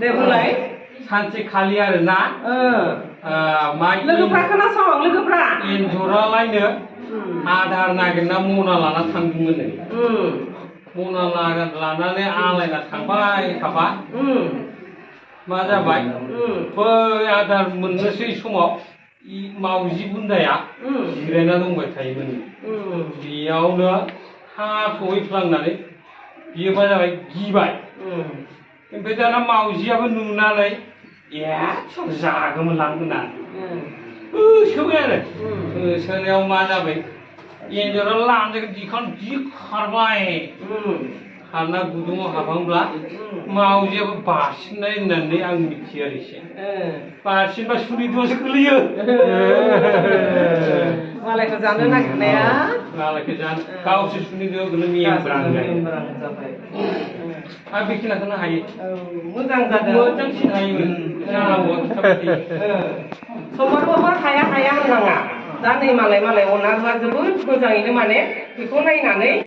दे बुंलाय सानसेखालि आरोना लोगोफ्रा खोनासं लोगोफ्रा एन्जरालायनो आदार नागिरना मना लाना थांदोंमोन मना लानानै आलायना थांबाय थाबा मा जाबाय बै आदार मोननोसै समाव मावजि बुन्दाया जिरायना दंबाय थायोमोन बेयावनो हा सहैफ्लांनानै बियो मा जाबाय गिबाय ओमफ्राय दाना मावजियाबो नुनानै जागौमोन होननानै होसोबाय आरो होसोनायाव मा जाबाय एन्जरा लानजायखौ दिखांना जि खारबाय खारना गुदुङाव हाबहांब्ला मावजियाबो बारसिननाय होननानै आं मिथियो आरो एसे बारसिनबा सुनिदुआसो गोलैयो मालायखौ जानो नागिरनाया मालायखौ जानो गावसो सुनिदुआव गोलैयो जाबाय आरो बेखिनिखौनो हायो मोजां जादों मोजांसिन हायोमोन समबारबाबो हाया होननाङा दा नै मालाय अनारुआ जोबोद मोजाङैनो माने बेखौ नायनानै